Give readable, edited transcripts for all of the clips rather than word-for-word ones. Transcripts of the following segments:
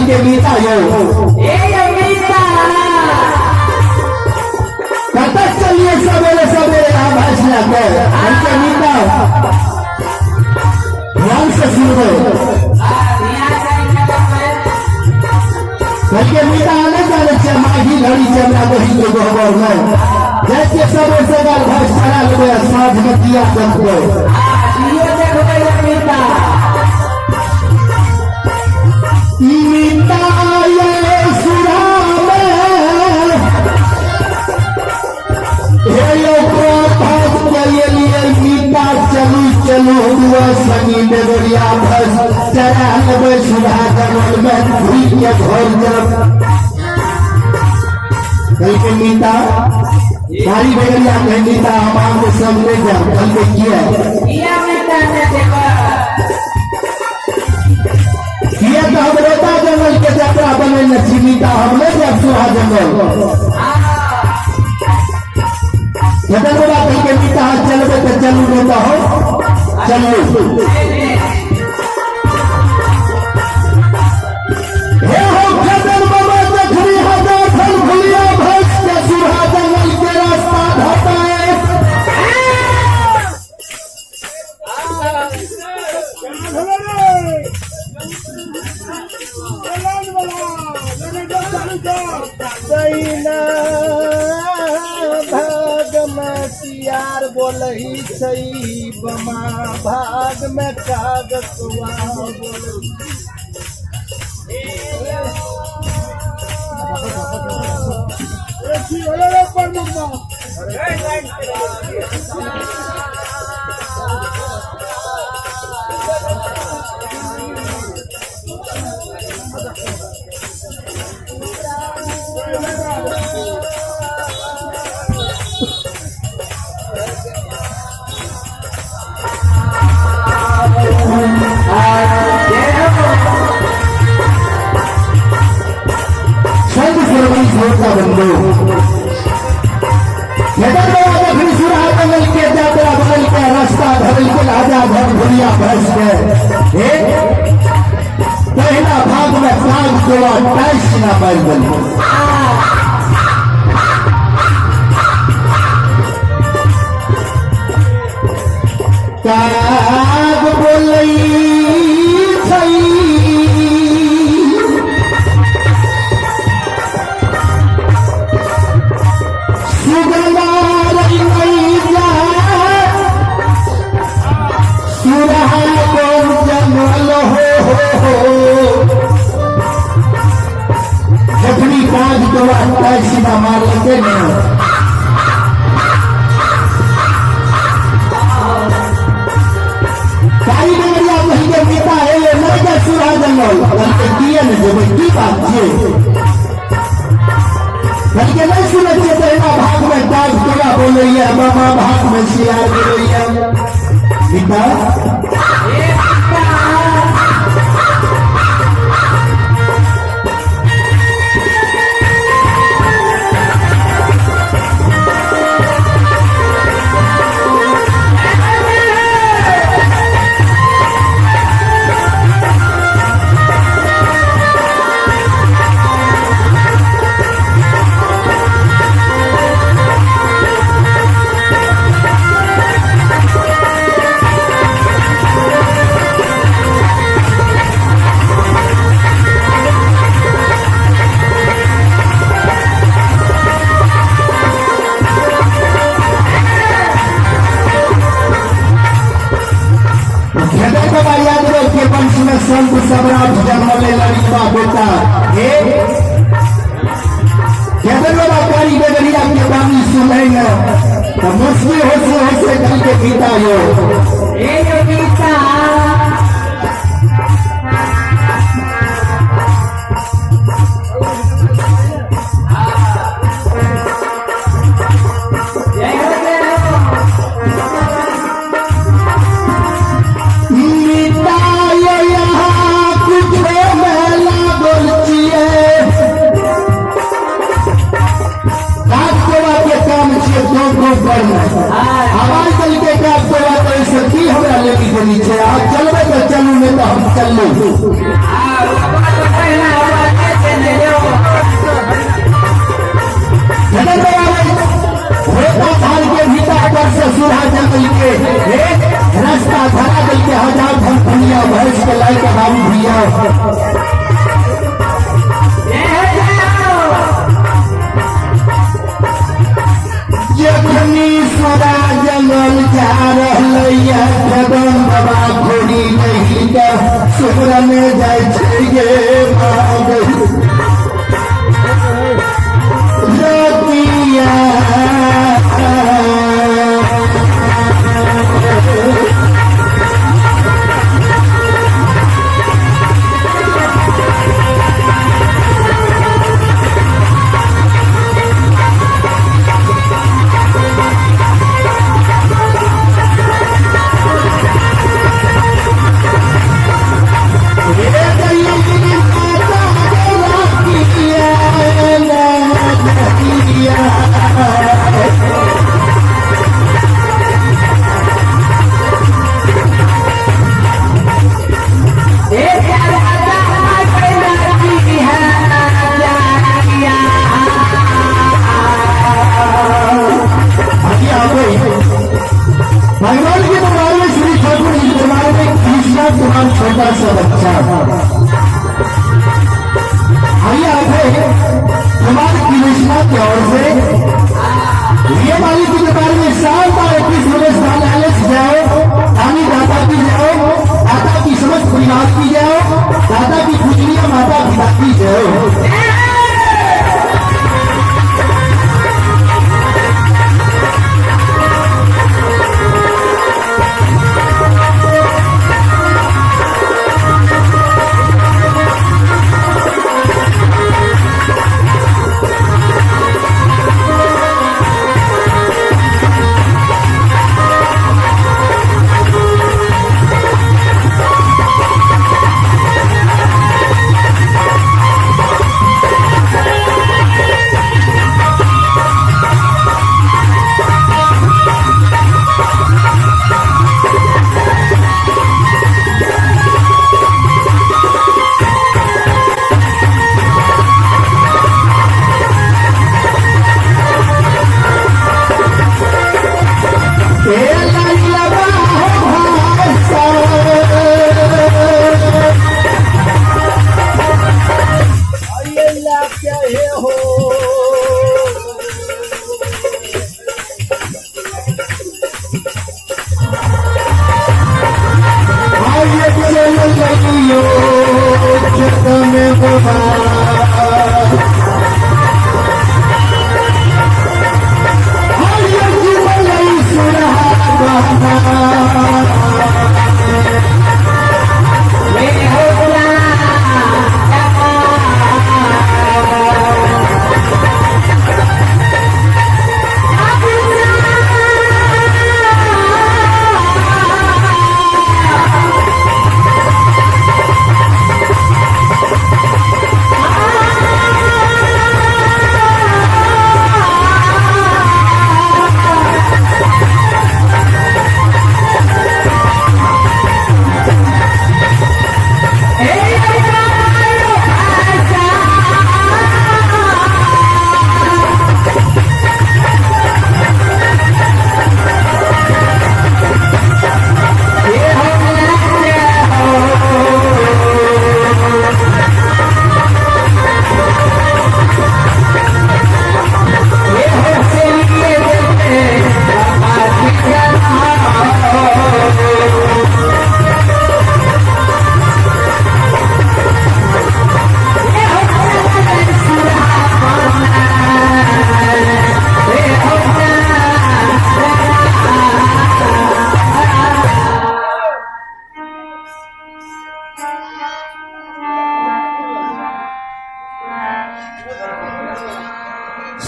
के मीता यो। ए यौ मीता। कतऽ चलिए सवेरे सवेरे यहाँ भैंस लए के? कहलकै मीता, ध्यान से सुनबै। कहलकै मीता, नहि जानै छियै, माघी घड़ी छै, हमरा बहिन के गहबर नहि जाइ छियै। सवेरे सकाल भैंस चरा लेबै आ साँझमे दिया देखबै। दियो देखबै मीता। मीता ये सुरामे हे यौ प्रभात के एलियै मीता, चलू चलू हुआ सनी बेगरिया, भैंस चरा लेबै, सुधा जंगल में घुरि के घर जाब। कहलकै मीता, कारी बेगरिया कहे, मीता, हम अहाँके संग नहि जायब। कहलकै किया? किया मीता ने जेबै? किया तऽ हम रोता जंगल के यात्रा बनेने छी मीता, हम नहि जायब सुधा जंगल। जतन बाबा कहलकै, मीता, चलबै तऽ चलू, नहि तऽ हम चलू। हे हो खेतन बाबा जखनी हजार फल फुलिया भैंस के सुधा जंगल के रास्ता धताए। तहिना भाग में सियार बोलही छै, बमा भाग में काग कौआ बोलही। संत श्रोमणी श्रोता बंधु, जतन बाबा जखनी सुरहा जंगल के यात्रा बदल के रास्ता धरल के राजा घर भुलिया भैंस के, हे पहला भाग में काग तोड़ा टाइस ना पाइल बनी। काग बोलै छै सुगंधा मैया सुरहा कोन जंगल हो हो हो। जखनी काज तोरा टाइ सीधा मारलकै ने, कारी डगरिया कहिके, मीता हे, नहि जा सुरहा जंगल। कहलकै किए ने जेबै, की बात छियै? कहलकै नहि सुनै छियै, तहिना भाग में काग तोरा बोलैया, मामा भाग में सियार बोलैया। मीता। ए मीता। खेदर बाबा यादव के वंश में संत सम्राट जन्म ले लड़का बेटा। हे खेदर बाबा कारी बेगरिया के वाणी सुनै न तो मुस्की होसे होसे कल के गीता यो। ए यौ मीता। जय हो, जय हो। मीता यो, यहाँ कुछो में लागल छियै। काज तोरा के काम छियै दो दो करना। आवाज दल के काज तोरा करै से की हमरा लेनी देनी छै? आब चलबै। जय हो जय हो। जखनी सुरा जंगल जा रहलैया कदम बाबा घोड़ी नहीं तऽ सुमरने जाइ छै गे माँ रतिया। ए राधा की है जानिया। भगवान के दरबार में, श्री ठाकुर जी के दरबार में कृष्णा कुमार छोटा सा बच्चा आइए आप है कुमार कृष्णा की ओर से ये मालिक के दरबार में साल बार 21 रुपए साल आलस जाओ, दानी दाता की जाओ, दाता की समस्त परिवार की जाओ, दाता की खुजलियां माता पिता की जाओ। ए लल्लबा हो भाई साहब। आइए ला क्या हे हो। आइए चल लगियो खेत में बाबा। आइए जीवन सुरहा बाबा। जय हो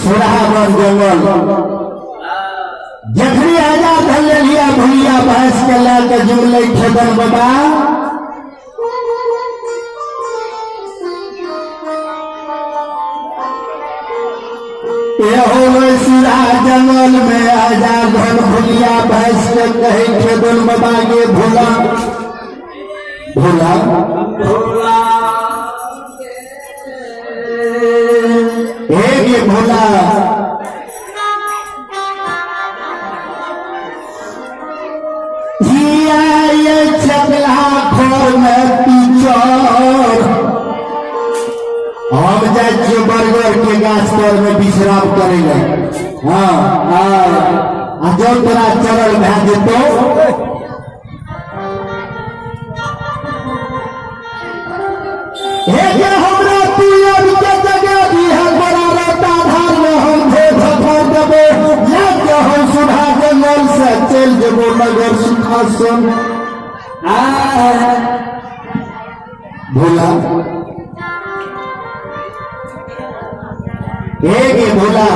सुरहावन जंगल जखनी आजाद भल लिया भैया भैंस के ला के जुड़ले खेदन बाबा। एहो सुरा जंगल में आजाद धन भुलिया भैंस के कहे खेदन बाबा के भोला भोला हे गे भोला। जिया ये चकला खोर में पिचर हम जाइ छियै बरगर के गाछ तर में विश्राम करे ले। हाँ, आ जब तोरा चरल भए जेतौ हे जे हमरा पियब के जगह दिहे बड़ा रता धार में हम धो धोखर देबो, ले के हम सुधा जंगल से चलि जेबो नगर सुखासन। भोला हे गे भोला,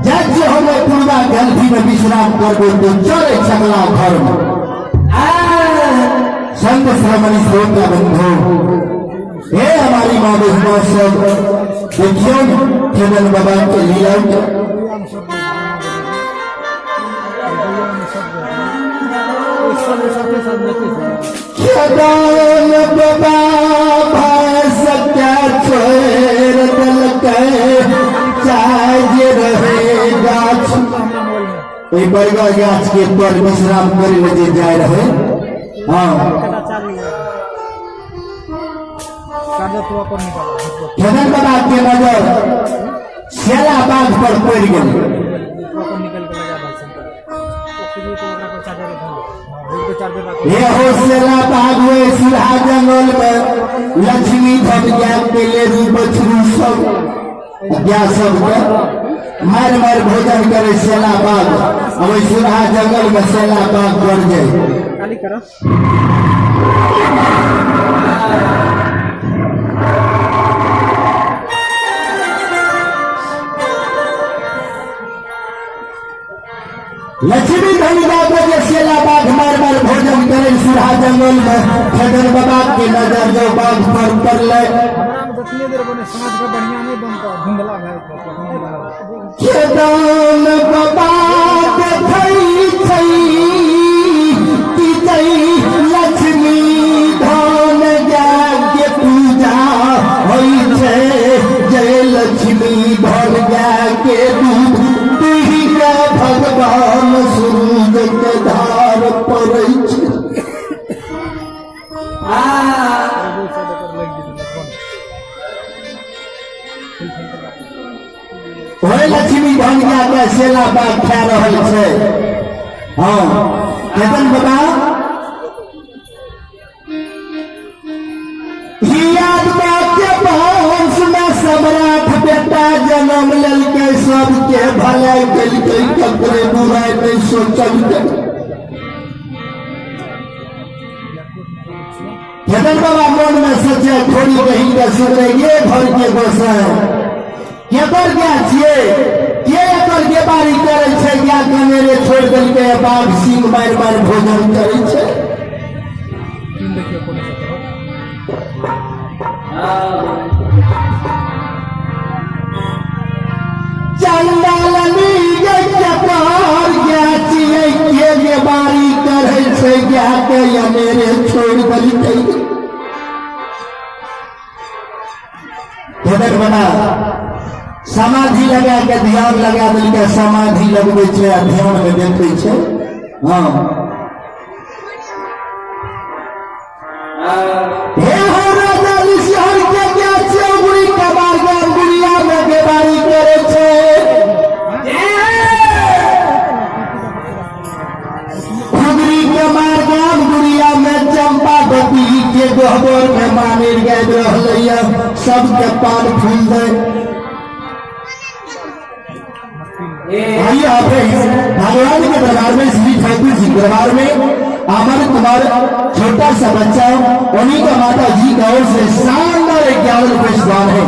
जब जे हम पूर्वा गलती में विश्राम करबो तो चले चकला घर में। संत श्रमणी श्रोता बंधु, हे हमारी माँ बहनों सब, देखियो खेदन बाबा के लीला। खेदन बाबा भाई सत्या छोड़ देलकै चाहे रहे गाछ। ओहि बरगर गाछ के पर विश्राम करे ले जे जाय रहे। हाँ, खेदन बाबा के नजर सेला बाघ पर पड़ि गेल। हे हो सेला बाघ हुए सुधा जंगल में लक्ष्मी धन गाय के लेरू बछरू सब गाय सबके मारि मारि भोजन करे सेला बाघ। अब ओहि सुधा जंगल में सेला बाघ बढ़ जाए। लक्ष्मी धन बाबा जे सेला बाघ मार मार भोजन करे सुधा जंगल में, खेदन बाबा के नजर जो बाघ पर पड़ले। खेदन बाबा देखै छै कि जै लक्ष्मी धन गाय के पूजा होइ छै, जय लक्ष्मी धन गाय के दूध दुहि के भगवान सूरज के धार पड़ै छै। ओहे लक्ष्मी धन गाय के सेला बाग खा रहल छै। हाँ, केतन बाबा के वंश में सम्राट बेटा जन्म लेलकै, सबके भलाई केलकै, ककरे बुराइ नहि सोचलकै। खेदन बाबा मन में सोचे थोड़ी बहिन के सुनले ये घर के गोसाई केकर गाय छियै, के एकर गेबारी करै छै, गाय कनेरे छोड़ि देलकै, बाघ सिंह मारि मारि भोजन करै छै। चंडालनी केकर गाय छियै, के गेबारी करै छै, गाय के अनेरे छोड़ि देलकै। खेदन बाबा समाधि लगा के ध्यान लगा देलकै, समाधि लगबै छै आ ध्यान में देखै छै। हाँ, हे हो राजा ऋषिहर के गाय छियै, उगड़ी कबार गाम गुड़िया में गेबारी करै छै। खुदरी के मार गाम गुड़िया में चंपावती के गहबर में मानिर गाबि रहलैया, सबके पान फूल दे। आइए आप भगवान के दरबार में, श्री ठाकुर जी दरबार में अमर कुमार छोटा सा बच्चा, उन्हीं का माता जी की ओर से शानदार 51 रुपए दान है।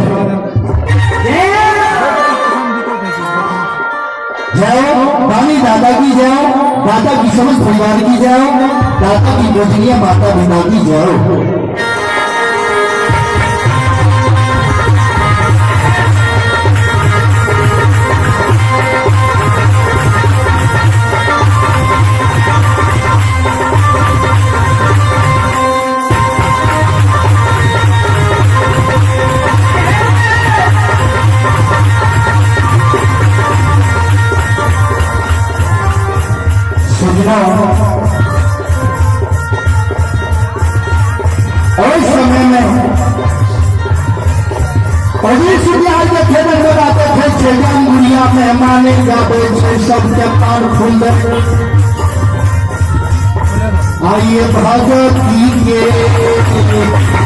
जय हो दानी दादा की जय हो, दादा की समस्त परिवार की जय हो, दादा की पूजनीय माता पिता की जय हो। सजना ऋषि बिहार के फेर बाबा देखै छै गुड़िया मेहमाने गाबै छै सबके पान फूल दे। आइए भगवती के।